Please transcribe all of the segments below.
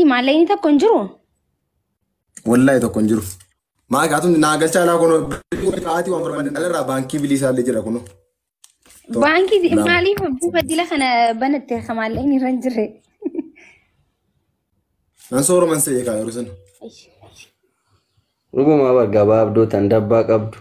Itti maallaqni tokko hin jiru. Wallaahi tokko hin jiru. Maa gaatu naa galchaa laa kunoo ka'aatii waan barbaadan dhalarraa baankii biliisaallee jira kunoo. Baankii maaliif buufa dila kana banatte ka maallaqni irra hin jirre? Nan sooroman se'ee kaa yeroo sana. Dhuguma bar gabaabduu tan dabbaa qabdu.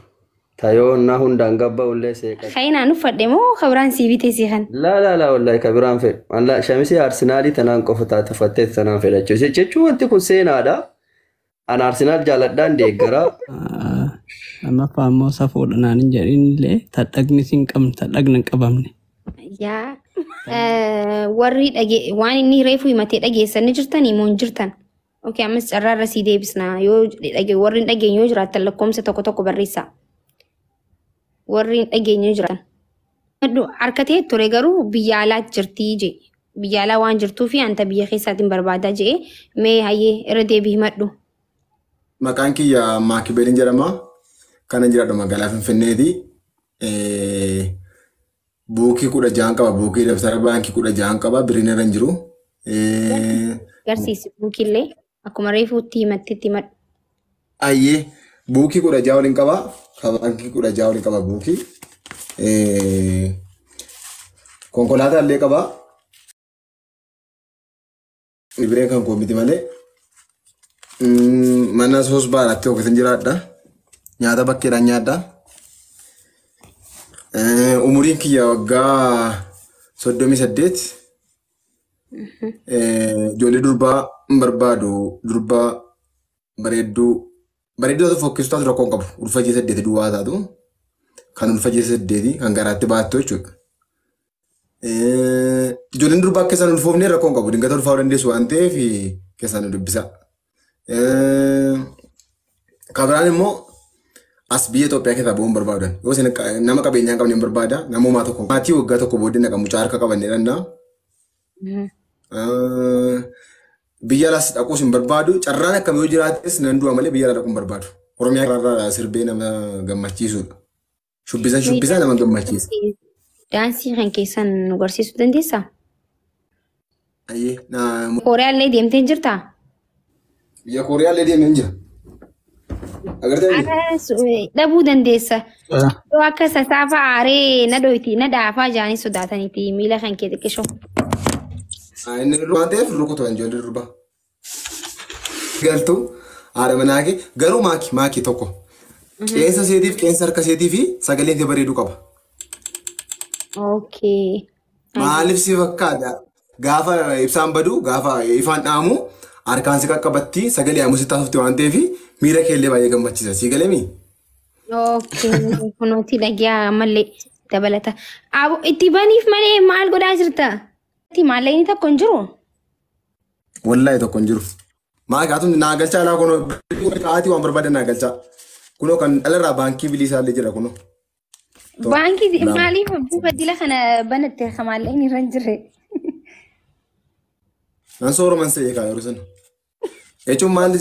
Tayoonnaa hundaan gabba'ullee seeqan. Kayinaan uffadhe moo kabiraan sii bitee sii kan? Laa laa laa wallahi ka biraan fedhu. Wallah shamisii Arsenaalii tanaan qofa taate uffattee tanaan fedha jechuudha. Jechuun wanti kun seenaadha. An Arsenaal jaaladhaan deeggaraa. Lammaffaa immoo safuudha naan hin jedhin illee tadhagni hin qabne tadhagna hin qabamne. Yaa warri dhage waan inni reefu himatee dhageessan ni jirtanii moo hin jirtan? Okay, ammas carraa irra sii deebisna yoo dhage warri hin dhageenye yoo jiraattan lakkoomsa tokko tokko barreessaa. Warri hin dhageenye yoo jiraatan. Maddu harkatee ture garuu biyya alaa jirtii jee. Biyya alaa waan jirtuu fi anta biyya keessaatiin barbaadaa jee mee hayyee irra deebii himadhu. Maqaan kiyya Maakibeliin jedhama. Kanan jiraadhu magaalaa Finfinneeti. Buukii 16 qaba. Buukii dabtara baankii 16 qaba. Birriin irra hin jiru. Garsiisi buukiillee akkuma reefuutti himattetti himadhu. Ayyee buukii 16 waliin qaba. Ka baankii 16 waliin qaba buukii. Konkolaataa illee qaba. Bireen kan koo miti malee. Mana soos baaraatti hojjetan jiraadha. Nyaata bakkeedhaan nyaadha. Umuriin kiyya waggaa 38. Ijoollee durbaa hin barbaadu. Durbaa bareedduu bareedduu taatu fokkisu taatu rakkoo hin qabu. Ulfa ji'a 8 duwwaa taatu. Kan ulfa ji'a 8 kan garaatti baattu jechuudha. Ijoolleen durbaa akka isaan ulfoofne rakkoo hin qabu. Dingata ulfaa'uu dandeessu waan ta'eef keessaan nu dubbisa. Kan biraan immoo as biyya Itoophiyaa keessaa bu'uun barbaadan. Yoo isin nama qabeenyaa hin qabne hin barbaada. Nama homaa tokko. Maatii waggaa tokko booddee naqa mucaa harka qabanne dhanna. Biyya alaas dhaquus hin barbaadu. Carraan akkamii yoo jiraates nan du'a malee biyya alaa dhaquu hin barbaadu. Oromiyaa irraa sirbee nama gammachiisudha. Shubbisan shubbisaa nama gammachiisa. Daansii kan keessan nu garsiisuu dandeessaa? Ayyee Kooriyaallee deemtee jirtaa? Biyya Kooriyaallee deemee hin jira. Agartee Dhabuu dandeessa. Yoo akka sasaafa aaree na dhoyti na daafaa jaanii sodaataniiti miila kan kee xiqqishoo. Inni waan ta'eef rukutu ijoollee durbaa. Galtuu haadha manaa kee garuu maaki maaki tokko. Qeensa seetiif qeensa harka seetii fi sagaleen kee bareeduu qaba. Okay. Maaliif si fakkaata? Gaafa ibsaan badu gaafa ifaan dhaamu harkaan si qaqqabatti sagalee hamu si taasifti waan ta'eef miira kee illee baay'ee gammachiisa. Si galee? Okay. Kunuuti dhagiyaa ammallee dabalata. Abo itti baniif malee maal godhaa jirta? Itti maallaqni tokko hin jiru. Wallaahi tokko hin jiru. Maa gaatu naa galchaa laa kunoo ka'aatii waan barbaadan naa galchaa. Kunoo kan dhalarraa baankii biliisaallee jira kunoo. Baankii maaliif buufa dila kana banatte ka maallaqni irra hin jirre? Nan sooroman se'ee kaa yeroo sana. Jechuun maal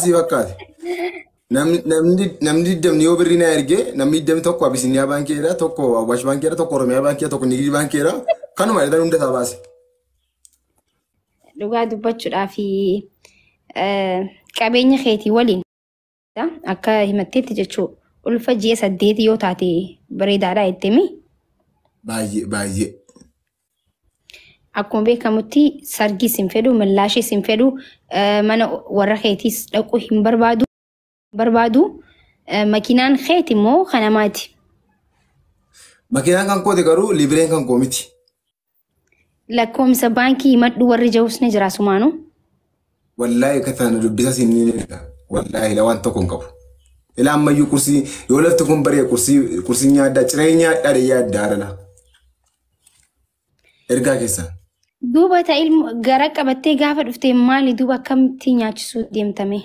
si fakkaate? Namni 20 yoo birrii na ergee namni 21 Abisiiniyaa baankiidha, tokko Awwaash baankiidha, tokko Oromiyaa baankiidha, tokko Nigidii baankiidha. Kanuma jedhan hunda isaa baase. Dhugaa dubbachuudhaaf qabeenya keetii waliin akka himatteetti jechuu ulfa ji'a 8 yoo taate bareedaadha jettemi. Baay'ee baay'ee. Akkuma beekamutti sargis hin fedhu, millaashis hin fedhu, mana warra keetiis dhaquu hin barbaadu. Barbaadu makiinaan keeti immoo kan namaati. Makiinaan kan kooti garuu libireen kan koo miti. Lakkoomsa baankii himadhu warri jahus ni jira sumaanuu. Wallaahi akka ta'an dubbisa siin ni erga. Wallaahi la waan tokko hin qabu. Ilaa ammayyuu kursii yoo lafti kun baree kursii kursii nyaaddaa ciree nyaadhaa dha yaaddaa dhala. Ergaa keessan. Duuba ta ilmo gara qabattee gaafa dhuftee maali duuba akkamitti nyaachisuu deemtame?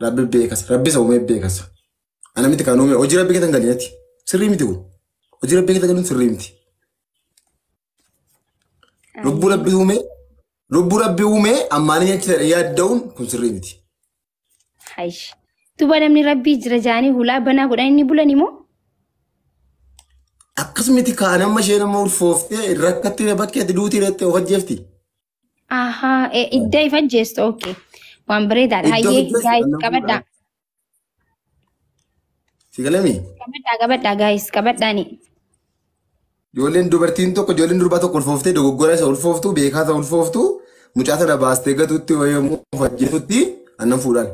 Rabbi beekas. Rabbi isa uumee beekas. Ana miti kan uume hojii rabbi keessa hin galinati. Sirrii miti kun. Hojii rabbi keessa galuun sirrii miti. Lubbuu rabbi uume lubbuu rabbi uume ammaanii nyaachisa yaadda'uun kun sirrii miti. Hayish. Duuba namni rabbii jira jaanii hulaa banaa godhan inni bulan immoo? Akkasumatti kaan amma isheen amma ulfooftee rakkattee bakkeetti duutii irratti of ajjeefti. Ahaa, idda if ajjeestu, okay. Waan bareedaadha. Iddoo Hayyee ajjeestu guys annan qabadhaa. fuudhaan. Si galamii? Qabadhaa qabadhaa guys qabadhaani. Ijoolleen dubartiin tokko ijoolleen durbaa tokko ulfooftee dogoggora isa ulfooftu beekaa isa ulfooftu mucaa sana baastee gatutti yommuu of ajjeesutti annan fuudhaan.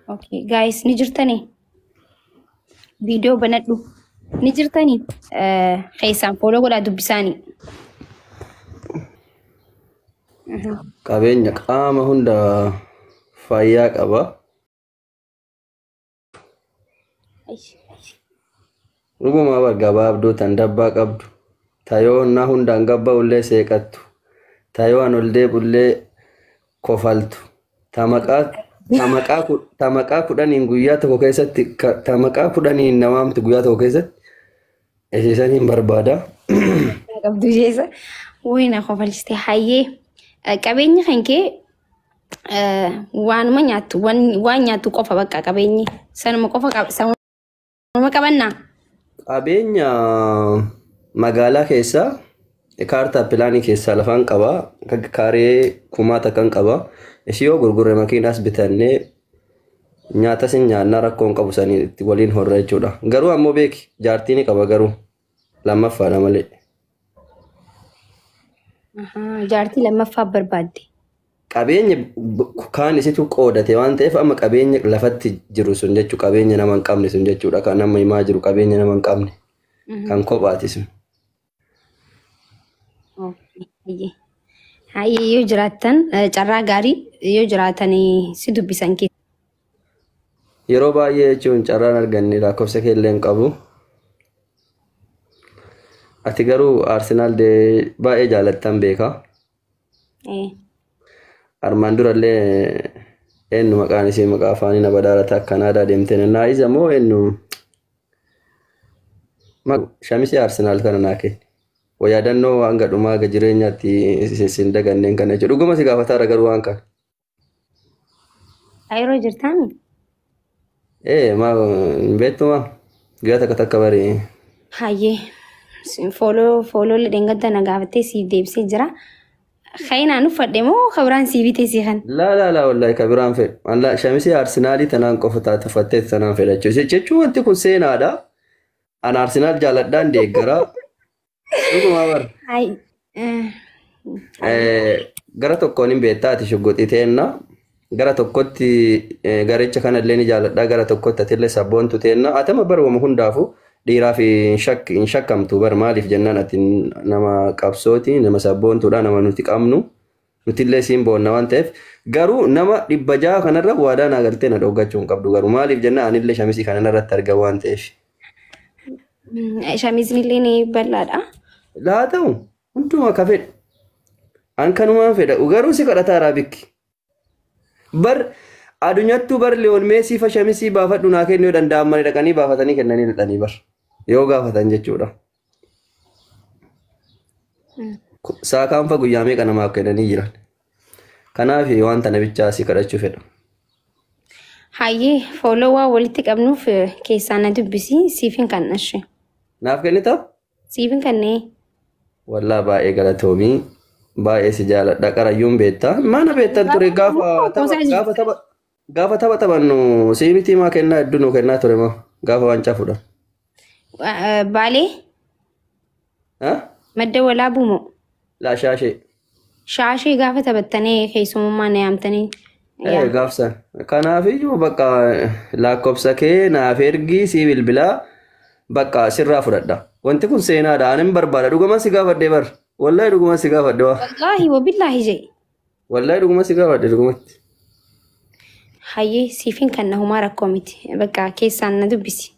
Okay guys ni jirtanii? Viidiyoo banadhu. Ni jirtanii? Keessaan follow godhaa dubbisaanii. Qabeenya qaama hunda fayyaa qaba. Dhuguma bar gabaabduu tan dabbaa qabdu. Tayoo na hundaan gabba'ullee seeqattu. Tayoo an ol deebullee kofaltu. Ta maqaa 10 guyyaa tokko keessatti ta maqaa 10 namaamtu guyyaa tokko keessatti isiisan hin barbaada. Qabdu jeesa. Wayina kofalchiste hayyee. Qabeenyi kan kee waanuma nyaattu waan nyaattu qofa bakka qabeenyi. Sanuma qofa sanuma qabannaa. Qabeenya magaalaa keessaa kaartaa pilaanii keessaa lafaan qaba. Kaaree kumaata kan qaba. Ishii yoo gurgurre makiinaas bitannee nyaata sin nyaannaa rakkoo hin qabu sanii itti waliin horra jechuudha. Garuu ammoo beeki jaartii ni qaba garuu lammaffaadha malee. Jaartii lammaffaa barbaadde. Qabeenya kaan isitu qoodate waan ta'eef amma qabeenya lafatti jiru sun jechuu qabeenya nama hin qabne sun jechuudha. Kan amma himaa jiru qabeenya nama hin qabne kan kophaati sun. Hayyee yoo jiraattan carraa gaarii yoo jiraatan si dubbisan keessa. Yeroo baay'ee jechuun carraan arganne lakkoofsa kee illee hin qabu. Ati garuu Arsenaal baay'ee jaalattan beeka. Armaan durallee eenyu maqaan isii maqaa afaanii na badhaadha Kanaadaa deemtee naayiza moo eenyu shamisii Arsenaal kana naa kenni. Yaadannoo hanga dhumaa haga jireenyaatti isin daganneen kana jechuudha. Dhuguma si gaafataara garuu waan kana. Yeroo jirtaami? Maa hin beektu maa guyyaa takka takka bari. Hayyee follow follow dheengadda na gaafattee siif deebisee jira. Kayinaan uffadhe moo kabiraan sii bitee sii kan? Laa laa laa wallahi kabiraan fedhu. Alla shamisii Arsenaalii tanaan qofa taate uffattee tanaan fedha jechuudha. Jechuun wanti kun seenaadha. An Arsenaal jaaladhaan deeggara. Dhuguma bar. Gara tokkoon hin beektaa ati shugguxii teenna. Gara tokkotti garicha kanallee ni jaaladha. Gara tokkotti atillee sabboontu teenna. Atama barwama hundaafu dhiiraaf hin shakkamtu bar maaliif jennaan ati nama qabsooti nama sabboontuudha nama nuti qabnu nutillee siin boonna waan ta'eef garuu nama 600 kanarra waadaa naa galtee na dhoggachuu hin qabdu garuu maaliif jennaan anillee shamisii kanarratti arga waan ta'eef. Shamisni illee ni bal'aadha. Laa ta'u hundumaa ka fedhu an kanumaan fedha garuu si kadhataa raabikki. Bar adunyattuu bar Liyoon Meesii fa shamisii baafadhu naa kennuu yoo danda'an malee dhaqanii baafatanii kennanii dhaqanii bar yoo gaafatan jechuudha. Saakaan fa guyyaa meeqa namaaf kennanii jiran. Kanaaf waan tana bichaa si kadhachuu fedha. Hayyee follow waa walitti qabnuuf keessaa na dubbisi siifin kan dhashe. Naaf kennitaa? Siifin kannee. Wallaa baay'ee galatoomii baay'ee si jaaladha qarayyuun beektaa. Mana beektan ture gaafa tapha taphannu sii miti maa kennaa hedduu nuu kennaa ture maa gaafa waancaa fudhan. Baalee madda walaabuu moo? Laa shaashee. Shaashee gaafa taphattanii keessummaa na yaamtanii. Gaafsan. Kanaafiyyuu bakka lakkoofsa kee naaf ergii sii bilbilaa bakka sirraa fudhadha. Wanti kun seenaadha. Ani hin barbaada. Dhuguma si gaafadhe bar. Wallahi dhuguma si gaafadhe waa. Wallaahi wabillaahi jee. Wallahi dhuguma si gaafadhe dhugumatti. Hayyee siifin kan na humaa rakkoo miti. Bakka keessaan na dubbisi.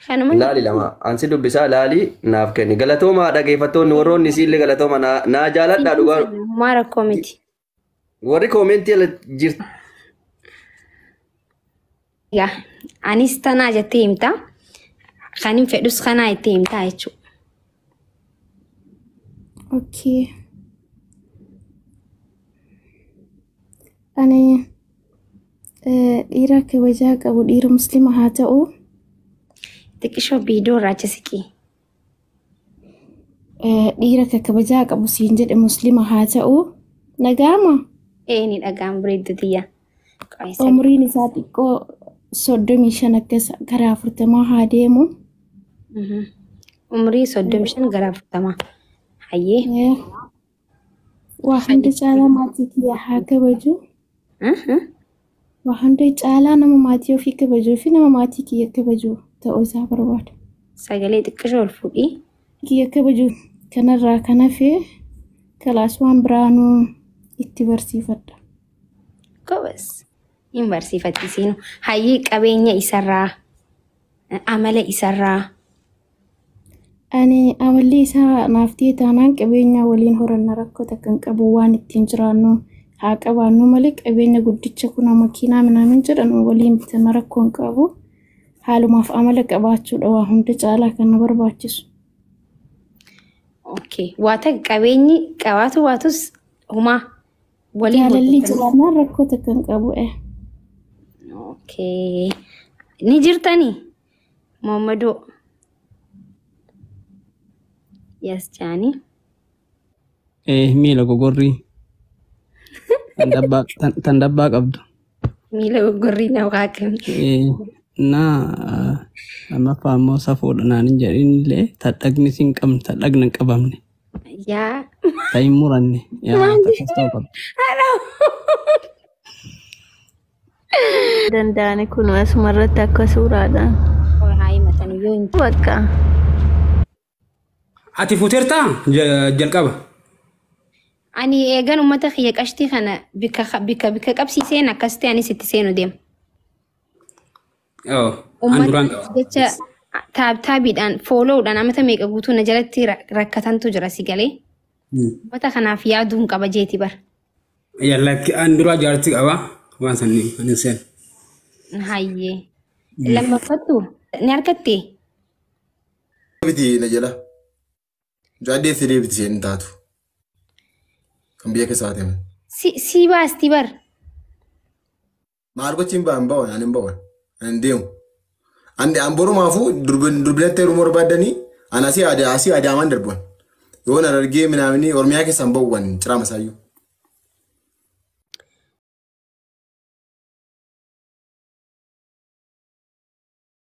Kanuma Laali lama. Ansi dubbisaa laali naaf kenni. Galatoomaa dhaggeeffattoonni warroonni isiillee galatooma naa jaaladhaa dhugaa. Humaa rakkoo miti. Warri koomentii ala jirtu. Yaa anis tanaa jettee himtaa. Kan hin fedhus kanaa itti himtaa jechuudha. Okay. Ani dhiira kabajaa qabu dhiira musliima haa ta'u. Xiqqishoo viidiyoo irraa achi siqii. Dhiira akka kabajaa qabu siin jedhe muslima haa ta'u. Nagaama. Ee ni dhaga'ama bareedduu tiyya. Qaayisa. Umriin isaa xiqqoo 35 akkas gara 40 haa deemu. Umrii 35 gara 40. Hayyee. Waa hunda caalaa maatii kiyya haa kabaju. Waa hunda caalaa nama maatii ofii kabajuu fi nama maatii kiyya kabaju ta'uu isaa barbaada. Sagalee xiqqishoo ol fuudhii. Kiyya kabaju kanarraa kan hafe kalaas waan biraanuu itti barsiifadha. Gobas. Hin barsiifattisiinu. Hayyee qabeenya isarraa amala isarraa. Ani amalli isaa naaf ta'e taanaan qabeenya waliin horanna rakkoo takka hin qabu waan ittiin jiraannu haa qabaannu malee qabeenya guddicha kun makiinaa minaamin jedhan waliin bitanna rakkoo hin qabu. Haalumaaf amala qabaachuudha waa hunda caalaa kan na barbaachisu. Okay. Waa takka qabeenyi qabaatu waatus humaa waliin Jaalalli hojjetan. jiraannaan rakkoo takka hin qabu. Okay. Ni jirtanii? Muhammadoo. Yes, Jaani. Miila gogorrii. Tan dabbaa qabdu. Miila gogorrii na waaqami. Naa lammaffaa immoo safuudha naan hin jedhin illee tadhagni hin qabne tadhagna hin qabamne. Yaa. Ta hin muranne. Yaa takkas ta'uu qabdi. Danda'ani kun asumarratti akka suuraadhaan. Haa himatan yoo hin Bakka. Ati fuuteertaa jalqaba. Ani eegan uummata kiyya qashtii kana bikka bikka bikka qabsiiseen akkas ta'e anis itti seenu deema. An Uummata duraan qaba. jecha taabtaabiidhaan fooloodhaan amata meeqa guutuu na jalatti rakkatantu jira si galee. Uummata kanaaf yaaduun qaba jeeti bara. Yallakki an duraa jaartii qaba waan sanni an hin seenu. Hayyee. Lammaffattu ni argattee? Biti na jala. Mucaa deessee deebiti isheen hin taatu. Kan biyya keessaa ta'e. Si baasti bar. Maal gochi hin ba'an ba'an ani hin ba'an ani hin deemu. Ani an borumaafuu durbinatti heerumuu barbaadanii ani asii adaamaan darbuwan. Yoo na argee minaamini Oromiyaa keessaan ba'uwan ciraa masaayyuu.